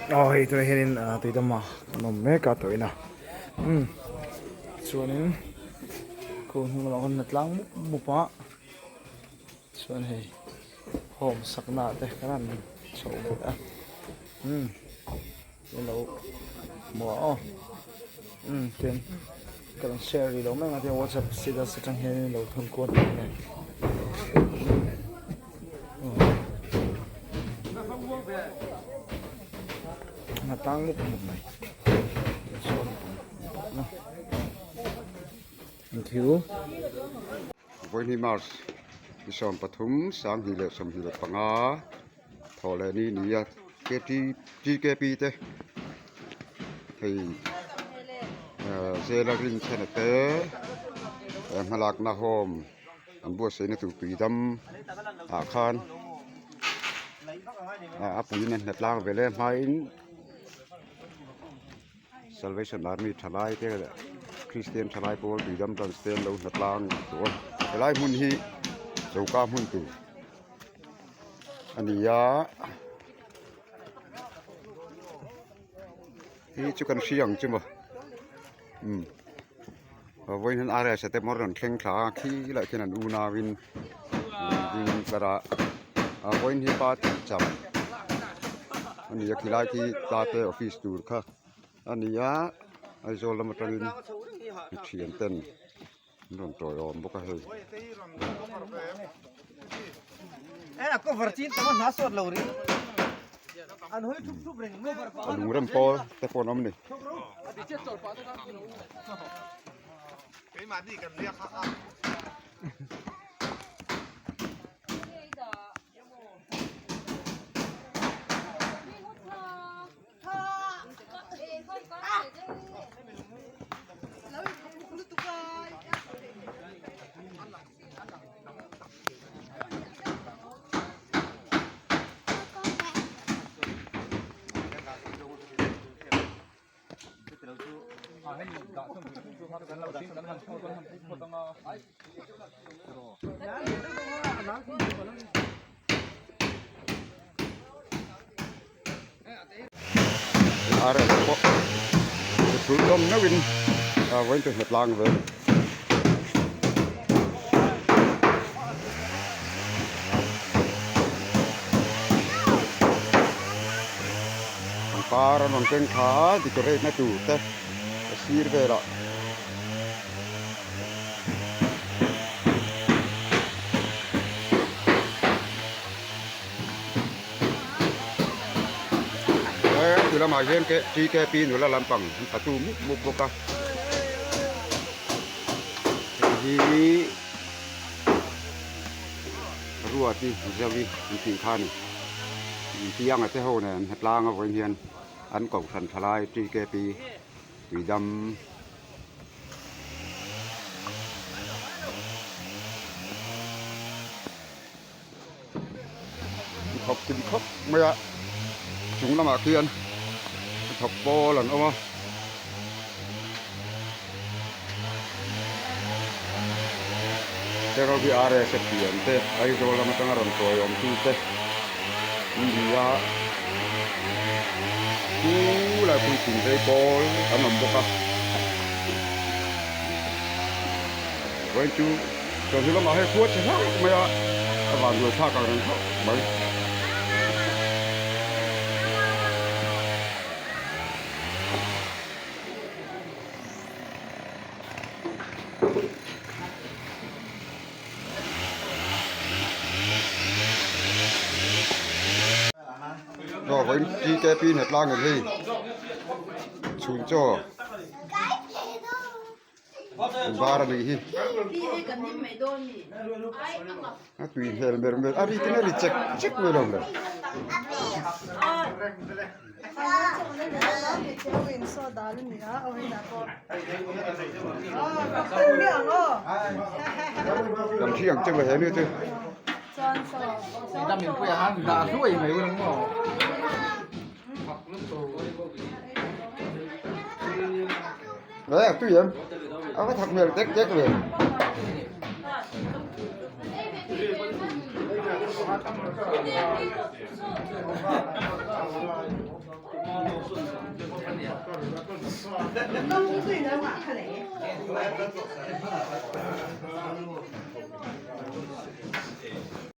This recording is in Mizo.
Aw hei tunah hianin ah tuidama kan awm mek a tawhin a umm chuanin khu hnung lamah khawn a tlang mup mup a chuan hei home sakna ah te kan han chho ve a umm ilo hmu a aw umm tin ka rawn share rih lo mai ang a tin whatsapp status atang hian ilo thawn kual thei ang e. A tang mup mup mai sawn thank you. Vawihni March ni 13 2025 thawh leh ni ni a kt tkp te hei eh zela rinchhana te hmalakna home an buatsaihna tur tui dam ah khan a puiin a hna tlang ve le hmain Salvation Army thalai te leh Christian thalai pawl tui dam branch te an lo hna tlang tawh a helai hmun hi choka hmun tur a ni a hei chu kan hria ang chu maw umm vawiin hian RS a te pawh an rawn thleng thla a khi lai khian an unauin an ding tlar a ah vawiin hi pa tih cham a ni a khilai khi tate office tur kha a ni a Aizawl lam atangin thian ten an rawn tawiawm bawk a hei. A lungrem pawl te pawh an awm a ni. RS pawh hrulh hlawm meuhin vawiin chu hnawt lang ve a ni. Pangpar an rawn keng thla a decorate na tur te a sir velah. He ti lamah hian TKP nula lampang an tatu mup mup bawk a hei hi ruati zawi an tih kha a ni pianga te ho nen hetlang a vawiin hian an kohhran thalai TKP tuidam. Thawk kim khawp mai a chung lamah khian thawk pawl an awm a. Heng ho hi RS a thiam te Aizawl lam atanga rawn tawiawm tu te an ni a chu lai pui thing vei pawl an awm bawk a vawiin chu. Chawhnu lamah hei khua che hlauh mai a, a vanduai thlak ang reng khawp mai. Aw vawiin TKP hnatlang in hei chhun chaw. Bar a nih hi a tui hmel ber ber a ri ten a ri chek chek mai lo le. Lam thi ang che he ni chu. Đấy à, tùy em. À, có thật mềm tét tét liền.